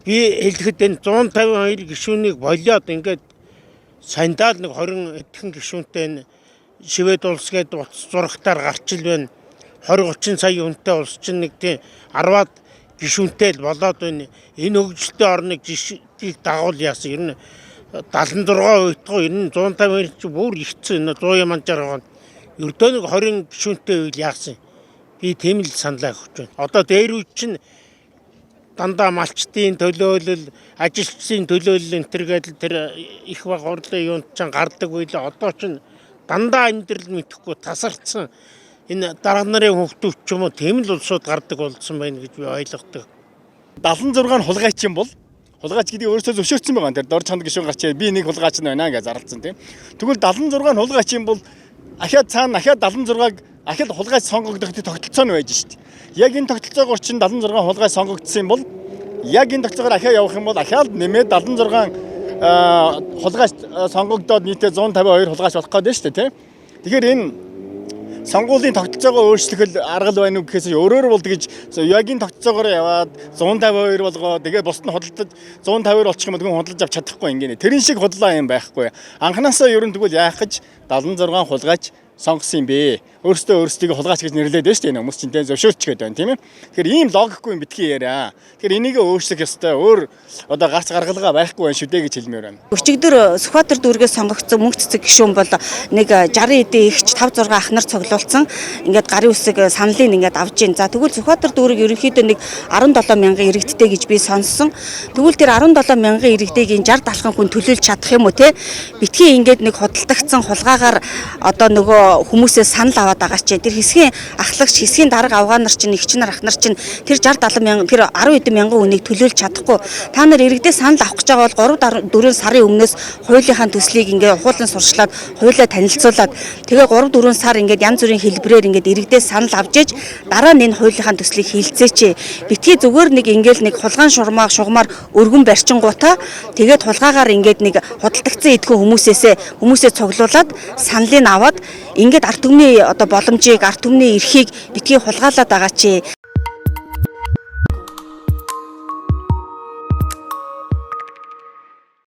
Би хэлэхэд энэ 152 гишүүнийг болиод ингээд сандаал нэг 20 эдхэн гишүүнтэй энэ Швед улс гээд утас зурагтаар гарч ил байна. 20 30 сая хүнтэй улс чинь нэг тийм 10-аад гишүүнтэй л болоод байна. Энэ хөгжилтэй орныг жишгийг дагуул яасан. Ер нь 76% тоо, ер нь 152 чи бүр ихсэн, энэ 100 яманжаар байгаа. Ердөө нэг 20 гишүүнтэй үйл яасан. Би тийм л саналаа өгч байна. Одоо дээр үе чинь дандаа малчдын төлөөлөл, ажилчдын төлөөлөл энэ төр гэдэл тэр их баг хурлын юунд чинь гардаг байлаа. Одоо чинь дандаа амьдрал мэдэхгүй тасарцсан энэ дарга нарын хүүхдүүд ч юм уу, тийм л улсууд гардаг болсон байна гэж би ойлгодог. 76 нь хулгайч юм бол хулгайч гэдгийг өөрөөсөө зөвшөөрсөн байгаа. Тэр дор чанд гишүүн гарч би нэг хулгайч нь байна гэж зарлцсан, тийм. Тэгвэл 76 нь хулгайч юм бол ахиад цаана ахиад 76-г ахиад хулгайч сонгогдох тогтолцоо нь байж шít. Яг энэ тогтолцоогоор чинь 76 хулгай сонгогдсон юм бол яг энэ тогтолцоогоор ахиад явах юм бол ахиад нэмээд 76 хулгайч сонгогдоод нийтээ 152 хулгайч болох гэдэг шүү дээ, тийм. Тэгэхээр энэ сонгуулийн тогтолцоогоо өөрчлөх л арга л байна уу гэхээс өөрөөр болд гэж яг энэ тогтолцоогоор яваад 152 болгоо, тэгээ бусд нь худалдаж 152 болчих юм бол хүн худалдаж авч чадахгүй ингэнэ. Тэрэн шиг худлаа юм байхгүй. Анханасаа ер нь тэгвэл яах гэж 76 хулгайч сонгосон юм бэ? Өөрсдөө өөрсдийгөө хулгайч гэж нэрлээд байна шүү дээ, энэ хүмүүс чинь, тийм, зөвшөөрч гээд байна, тийм ээ. Тэгэхээр ийм логикгүй юм битгий яриа. Тэгэхээр энийг өөрчлөх ёстой. Өөр одоо гарц гаргалгаа байхгүй байна шүү дээ гэж хэлмээр байна. Өчигдөр Сүхбаатар дүүргээс сонгогдсон мөнх цэцэг гишүүн бол нэг 60 эдийн ихч 5 6 ах нар цуглуулсан. Ингээд гарын үсэг саналыг ингээд авж гин. За, тэгвэл Сүхбаатар дүүрэг ерөнхийдөө нэг 17 мянган иргэдтэй гэж би сонссон. Тэгвэл тэр 17 мянган иргэдийг энэ 60 70 хүн төлөөлж чадах юм уу, те? Битгий ингээд нэг худалдагдсан хулгаагаар одоо нөгөө хүмүүсээ санал аваад байгаа чинь тэр хэсгийн ахлагч, хэсгийн дарга авгаа нар чинь, эгч нар, ах нар чинь тэр 60 70 мянган, тэр 10 хэдэн мянган хүнийг төлөөлж чадахгүй. Та нар иргэдээ санал авах гэж байгаа бол 3 4 сарын өмнөөс хуулийнхаа төслийг ингээ ухуулан сурчлаад, хуулиа танилцуулаад, тэгээ 3 4 сар ингээд янз бүрийн хэлбэрээр ингээд иргэдээ санал авч иж дараа нь энэ хуулийнхаа төслийг хилцээч. Битгий зүгээр нэг ингээл нэг хулгайн шурмаа шугамар өргөн барьчингуудаа тэгээд хулгаагаар ингээд нэг худалдагдсан эдгэн хүмүүсээсээ хүмүүсээ цуглуулад саналыг аваад ингээд ард түмний одоо боломжийг, ард түмний эрхийг битгий хулгайлаад байгаа чи.